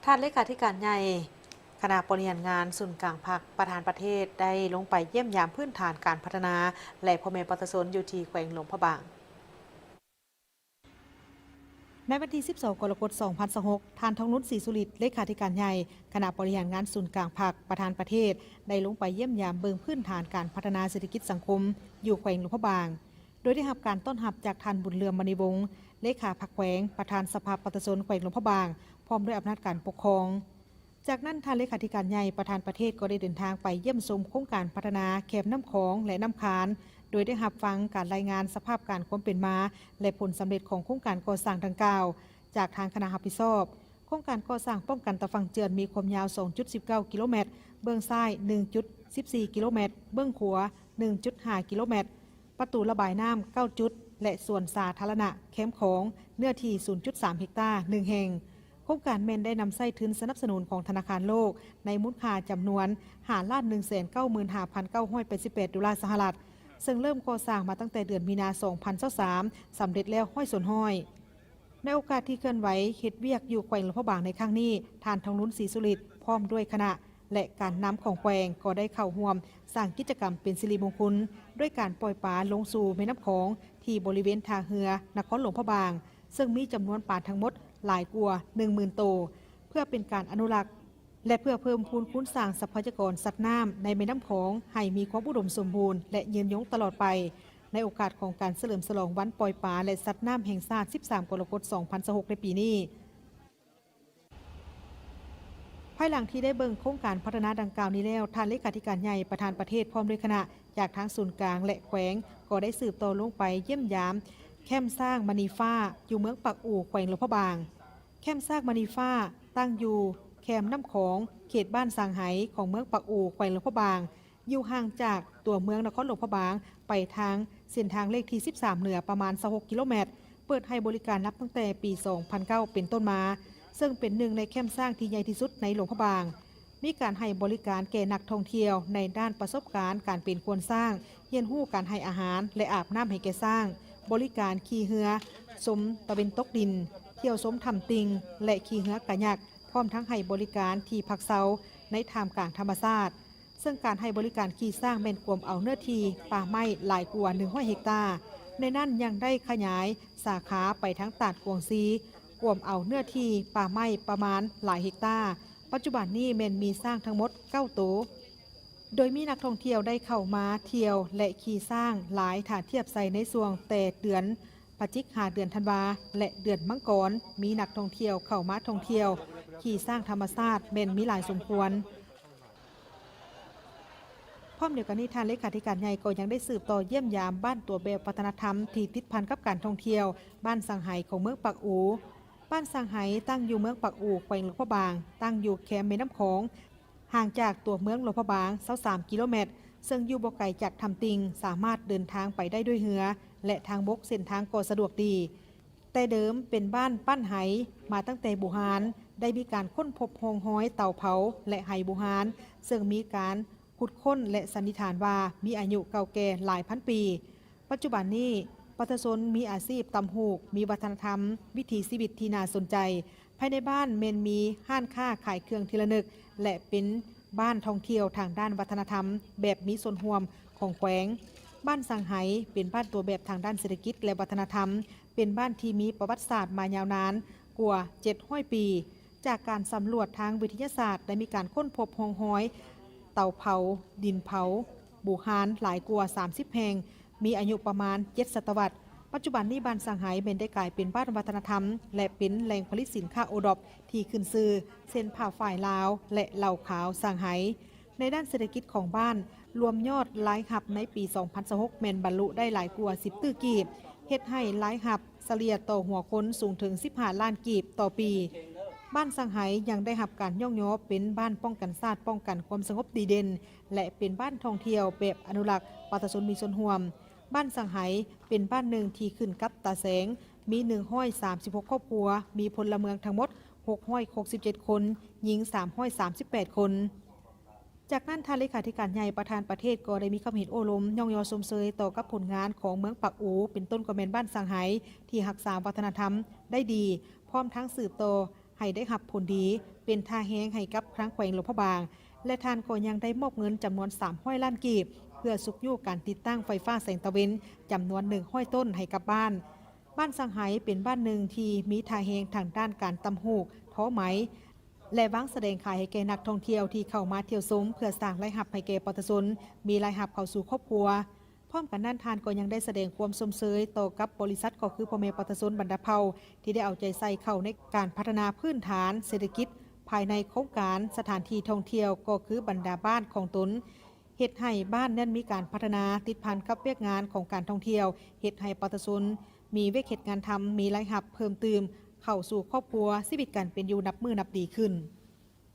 ທ່ານເລຂາທິການໃຫຍ່ຄະນະບໍລິຫານງານສູນກາງພັກ ປະທານປະເທດ ໄດ້ລົງໄປຢ້ຽມຢາມພື້ນຖານການພັດທະນາ ແລະ ພໍ່ແມ່ປະຊາຊົນຢູ່ທີ່ແຂວງຫຼວງພະບາງ. ໃນວັນທີສິບສອງ ກໍລະກົດ ສອງພັນຊາວຫົກ ທ່ານ ທອງລຸນ ສີສຸລິດ ເລຂາທິການໃຫຍ່ຄະນະບໍລິຫານງານສູນກາງພັກ ປະທານປະເທດ ໄດ້ລົງໄປຢ້ຽມຢາມເບິ່ງພື້ນຖານການພັດທະນາເສດຖະກິດສັງຄົມຢູ່ແຂວງຫຼວງພະບາງ. ໂດຍໄດ້ຮັບການຕ້ອນຮັບຈາກທ່ານ ບຸນເຫຼືອມ ມະນີວົງ ເລຂາພັກແຂວງ, ປະທານສະພາປະຊາຊົນແຂວງຫຼວງພະບາງ, ພ້ອມດ້ວຍອຳນາດການປົກຄອງ. ຈາກນັ້ນ, ທ່ານເລຂາທິການໃຫຍ່ ປະທານປະເທດ ກໍໄດ້ເດີນທາງໄປຢ້ຽມຊົມໂຄງການພັດທະນາແຄມນ້ຳຂອງ ແລະ ນ້ຳຄານ, ໂດຍໄດ້ຮັບຟັງການລາຍງານສະພາບການຄວາມເປັນມາ ແລະ ຜົນສຳເລັດຂອງໂຄງການກໍ່ສ້າງດັ່ງກ່າວ ຈາກທາງຄະນະຮັບຜິດຊອບ. ໂຄງການກໍ່ສ້າງປ້ອງກັນຕາຝັ່ງເຈື່ອນມີຄວາມຍາວ ສອງຈຸດສິບເກົ້າ ກິໂລແມັດ, ເບື້ອງຊ້າຍ ໜຶ່ງຈຸດສິບສີ່ ກິໂລແມັດ, ເບື້ອງຂວາ ໜຶ່ງຈຸດຫ້າ ກິໂລແມັດ, ປະຕູລະບາຍນ້ຳ ເກົ້າຈຸດ ແລະ ສວນສາທາລະນະແຄມຂອງ ເນື້ອທີ່ ສູນຈຸດສາມ ເຮັກຕາ ໜຶ່ງແຫ່ງ. ໂຄງການແມ່ນໄດ້ນຳໃຊ້ທຶນສະໜັບສະໜູນຂອງທະນາຄານໂລກ ໃນມູນຄ່າຈຳນວນ ຫ້າລ້ານໜຶ່ງແສນເກົ້າໝື່ນຫ້າພັນເກົ້າຮ້ອຍແປດສິບແປດ ໂດລາສະຫະລັດ, ເຊິ່ງເລີ່ມກໍ່ສ້າງມາຕັ້ງແຕ່ເດືອນມີນາ ສອງພັນຊາວສາມ ສຳເລັດແລ້ວ ຮ້ອຍສ່ວນຮ້ອຍ. ໃນໂອກາດທີ່ເຄື່ອນໄຫວເຮັດວຽກຢູ່ແຂວງຫຼວງພະບາງໃນຄັ້ງນີ້, ທ່ານ ທອງລຸນ ສີສຸລິດ ພ້ອມດ້ວຍຄະນະ ແລະ ການນຳຂອງແຂວງ ກໍໄດ້ເຂົ້າຮ່ວມສ້າງກິດຈະກຳເປັນສິລິມົງຄຸນ ດ້ວຍການປ່ອຍປາລົງສູ່ແມ່ນ້ຳຂອງ ທີ່ບໍລິເວນທ່າເຮືອນະຄອນຫຼວງພະບາງ, ເຊິ່ງມີຈຳນວນປາທັງໝົດຫຼາຍກວ່າ ໜຶ່ງໝື່ນໂຕ, ເພື່ອເປັນການອະນຸລັກ ແລະ ເພື່ອເພີ່ມພູນຄູນສ້າງຊັບພະຍາກອນສັດນ້ຳໃນແມ່ນ້ຳຂອງ ໃຫ້ມີຄວາມອຸດົມສົມບູນ ແລະ ຍືນຍົງຕະຫຼອດໄປ. ໃນໂອກາດຂອງການສະເຫຼີມສະຫຼອງວັນປ່ອຍປາ ແລະ ສັດນ້ຳແຫ່ງຊາດ ສິບສາມ ກໍລະກົດ ສອງພັນຊາວຫົກ ໃນປີນີ້. ພາຍຫຼັງທີ່ໄດ້ເບິ່ງໂຄງການພັດທະນາດັ່ງກ່າວນີ້ແລ້ວ, ທ່ານເລຂາທິການໃຫຍ່ປະທານປະເທດ ພ້ອມດ້ວຍຄະນະຈາກທາງສູນກາງ ແລະ ແຂວງ ກໍໄດ້ສືບຕໍ່ລົງໄປຢ້ຽມຢາມແຄມຊ້າງມະນີຟ້າ ຢູ່ເມືອງປາກອູ ແຂວງຫຼວງພະບາງ. ແຄມຊ້າງມະນີຟ້າ ຕັ້ງຢູ່ແຄມນ້ຳຂອງ ເຂດບ້ານສາງໄຫ ຂອງເມືອງປາກອູ ແຂວງຫຼວງພະບາງ, ຢູ່ຫ່າງຈາກຕົວເມືອງນະຄອນຫຼວງພະບາງ ໄປທາງເສັ້ນທາງເລກທີສິບສາມເໜືອປະມານຊາວຫົກກິໂລແມັດ, ເປີດໃຫ້ບໍລິການນັບຕັ້ງແຕ່ປີສອງພັນເກົ້າເປັນຕົ້ນມາ, ເຊິ່ງເປັນໜຶ່ງໃນແຄມຊ້າງທີ່ໃຫຍ່ທີ່ສຸດໃນຫຼວງພະບາງ. ມີການໃຫ້ບໍລິການແກ່ນັກທ່ອງທ່ຽວໃນດ້ານປະສົບການການເປັນຂວັນຊ້າງ, ຮຽນຮູ້ການໃຫ້ອາຫານ ແລະ ອາບນ້ຳໃຫ້ແກ່ຊ້າງ, ບໍລິການຂີ່ເຮືອຊົມຕາເວັນຕົກດິນ, ທ່ຽວຊົມຖ້ຳຕິ່ງ ແລະ ຂີ່ເຮືອກາຍັກ, ພ້ອມທັງໃຫ້ບໍລິການທີ່ພັກເຊົາໃນທ່າມກາງທຳມະຊາດ. ເຊິ່ງການໃຫ້ບໍລິການຂີ່ຊ້າງແມ່ນກວມເອົາເນື້ອທີ່ປ່າໄມ້ຫຼາຍກວ່າ ໜຶ່ງຮ້ອຍ ເຮັກຕາ, ໃນນັ້ນຍັງໄດ້ຂະຫຍາຍສາຂາໄປທາງຕາດກວາງຊີ, ກວມເອົາເນື້ອທີ່ປ່າໄມ້ປະມານຫຼາຍເຮັກຕາ. ປັດຈຸບັນນີ້ແມ່ນມີຊ້າງທັງໝົດເກົ້າໂຕ, ໂດຍມີນັກທ່ອງທ່ຽວໄດ້ເຂົ້າມາທ່ຽວ ແລະ ຂີ່ຊ້າງຫຼາຍ ຖ້າທຽບໃສ່ໃນຊ່ວງແຕ່ເດືອນພະຈິກ ຫາເດືອນທັນວາ ແລະ ເດືອນມັງກອນ, ມີນັກທ່ອງທ່ຽວເຂົ້າມາທ່ອງທ່ຽວຂີ່ຊ້າງທຳມະຊາດແມ່ນມີຫຼາຍສົມຄວນ. ພ້ອມດຽວກັນນີ້, ທ່ານເລຂາທິການໃຫຍ່ກໍຍັງໄດ້ສືບຕໍ່ຢ້ຽມຢາມບ້ານຕົວແບບວັດທະນະທຳທີ່ຕິດພັນກັບການທ່ອງທ່ຽວ ບ້ານສາງໄຫ ຂອງເມືອງປາກອູ. ບ້ານສາງໄຫ ຕັ້ງຢູ່ເມືອງປາກອູ ແຂວງຫຼວງພະບາງ, ຕັ້ງຢູ່ແຄມແມ່ນ້ຳຂອງ, ຫ່າງຈາກຕົວເມືອງຫຼວງພະບາງຊາວສາມກິໂລແມັດ, ເຊິ່ງຢູ່ບໍ່ໄກຈາກຖ້ຳຕິ່ງ, ສາມາດເດີນທາງໄປໄດ້ດ້ວຍເຮືອ ແລະ ທາງບົກເສັ້ນທາງກໍສະດວກດີ. ແຕ່ເດີມເປັນບ້ານປັ້ນໄຫ ມາຕັ້ງແຕ່ບູຮານ, ໄດ້ມີການຄົ້ນພົບຮ່ອງຮອຍເຕົາເຜົາ ແລະ ໄຫບູຮານ, ເຊິ່ງມີການຂຸດຄົ້ນ ແລະ ສັນນິຖານວ່າມີອາຍຸເກົ່າແກ່ຫຼາຍພັນປີ. ປັດຈຸບັນນີ້ ປະຊາຊົນມີອາຊີບຕ່ຳຫູກ, ມີວັດທະນະທຳ, ວິຖີຊີວິດທີ່ໜ້າສົນໃຈ. ພາຍໃນບ້ານແມ່ນມີຮ້ານຄ້າຂາຍເຄື່ອງທີ່ລະນຶກ ແລະ ເປັນບ້ານທ່ອງທ່ຽວທາງດ້ານວັດທະນະທຳແບບມີສ່ວນຮ່ວມຂອງແຂວງ. ບ້ານສາງໄຫ ເປັນບ້ານຕົວແບບທາງດ້ານເສດຖະກິດ ແລະ ວັດທະນະທຳ, ເປັນບ້ານທີ່ມີປະຫວັດສາດມາຍາວນານກວ່າເຈັດຮ້ອຍປີ. ຈາກການສຳຫຼວດທາງວິທະຍາສາດ ໄດ້ມີການຄົ້ນພົບຮ່ອງຮອຍເຕົາເຜົາ, ດິນເຜົາບູຮານຫຼາຍກວ່າສາມສິບແຫ່ງ, ມີອາຍຸປະມານເຈັດສະຕະວັດ. ປັດຈຸບັນນີ້ ບ້ານສາງໄຫແມ່ນໄດ້ກາຍເປັນບ້ານວັດທະນະທຳ ແລະ ເປັນແຫຼ່ງຜະລິດສິນຄ້າໂອດອບທີ່ຂຶ້ນຊື່, ເຊັ່ນ ຜ້າຝ້າຍລາວ ແລະ ເຫຼົ້າຂາວສາງໄຫ. ໃນດ້ານເສດຖະກິດຂອງບ້ານ, ລວມຍອດລາຍຮັບໃນປີສອງພັນຊາວຫົກແມ່ນບັນລຸໄດ້ຫຼາຍກວ່າສິບຕື້ກີບ, ເຮັດໃຫ້ລາຍຮັບສະເລ່ຍຕໍ່ຫົວຄົນສູງເຖິງສິບຫ້າລ້ານກີບຕໍ່ປີ. ບ້ານສາງໄຫຍັງໄດ້ຮັບການຍ້ອງຍໍເປັນບ້ານປ້ອງກັນຊາດ, ປ້ອງກັນຄວາມສະຫງົບດີເດັ່ນ ແລະ ເປັນບ້ານທ່ອງທ່ຽວແບບອະນຸລັກ, ປະຊາຊົນມີສ່ວນຮ່ວມ. ບ້ານສາງໄຫເປັນບ້ານໜຶ່ງທີ່ຂຶ້ນກັບຕາແສງ, ມີໜຶ່ງຮ້ອຍສາມສິບຫົກຄອບຄົວ, ມີພົນລະເມືອງທັງໝົດຫົກຮ້ອຍຫົກສິບເຈັດຄົນ, ຍິງສາມຮ້ອຍສາມສິບແປດຄົນ. ຈາກນັ້ນ, ທ່ານເລຂາທິການໃຫຍ່ປະທານປະເທດກໍໄດ້ມີຄຳເຫັນໂອ້ລົມຍ້ອງຍໍຊົມເຊີຍຕໍ່ກັບຜົນງານຂອງເມືອງປາກອູ, ເປັນຕົ້ນກໍແມ່ນບ້ານສາງໄຫ ທີ່ຮັກສາວັດທະນະທຳໄດ້ດີ, ພ້ອມທັງສືບຕໍ່ໃຫ້ໄດ້ຮັບຜົນດີ ເປັນທ່າແຮງໃຫ້ກັບທາງແຂວງຫຼວງພະບາງ ແລະ ທ່ານກໍຍັງໄດ້ມອບເງິນຈຳນວນສາມຮ້ອຍລ້ານກີບ ເພື່ອຊຸກຍູ້ການຕິດຕັ້ງໄຟຟ້າແສງຕາເວັນຈຳນວນໜຶ່ງຮ້ອຍຕົ້ນໃຫ້ກັບບ້ານ. ບ້ານສັງໄຫເປັນບ້ານໜຶ່ງທີ່ມີທ່າແຮງທາງດ້ານການຕ່ຳຫູກ, ທໍໄໝ ແລະ ວາງສະແດງຂາຍໃຫ້ແກ່ນັກທ່ອງທ່ຽວທີ່ເຂົ້າມາທ່ຽວຊົມ ເພື່ອສ້າງລາຍຮັບໃຫ້ແກ່ປະຊາຊົນ, ມີລາຍຮັບເຂົ້າສູ່ຄອບຄົວ. ພ້ອມກັນນັ້ນ, ທ່ານກໍຍັງໄດ້ສະແດງຄວາມຊົມເຊີຍຕໍ່ກັບບໍລິສັດ ກໍຄືພໍ່ແມ່ປະຊາຊົນບັນດາເຜົ່າ ທີ່ໄດ້ເອົາໃຈໃສ່ເຂົ້າໃນການພັດທະນາພື້ນຖານເສດຖະກິດ ພາຍໃນໂຄງການສະຖານທີ່ທ່ອງທ່ຽວ ກໍຄືບັນດາບ້ານຂອງຕົນ, ເຮັດໃຫ້ບ້ານນັ້ນມີການພັດທະນາຕິດພັນກັບວຽກງານຂອງການທ່ອງທ່ຽວ, ເຮັດໃຫ້ປະຊາຊົນມີວຽກເຮັດງານທຳ, ມີລາຍຮັບເພີ່ມຕື່ມເຂົ້າສູ່ຄອບຄົວ, ຊີວິດການເປັນຢູ່ນັບມື້ນັບດີຂຶ້ນ.